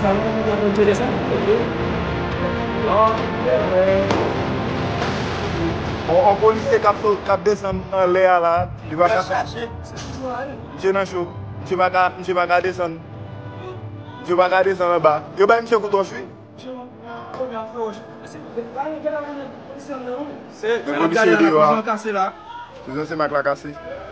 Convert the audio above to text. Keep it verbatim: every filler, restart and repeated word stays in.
Yon, yon polisye k ap so-, k ap desann anlè a la, li pa ka, misye nan cho, misye pa ka, misye pa ka desann, misye pa ka desann anba. Yo bay misye kout wòch, wi. Men polisye deyò a. Tizon se mak la kase.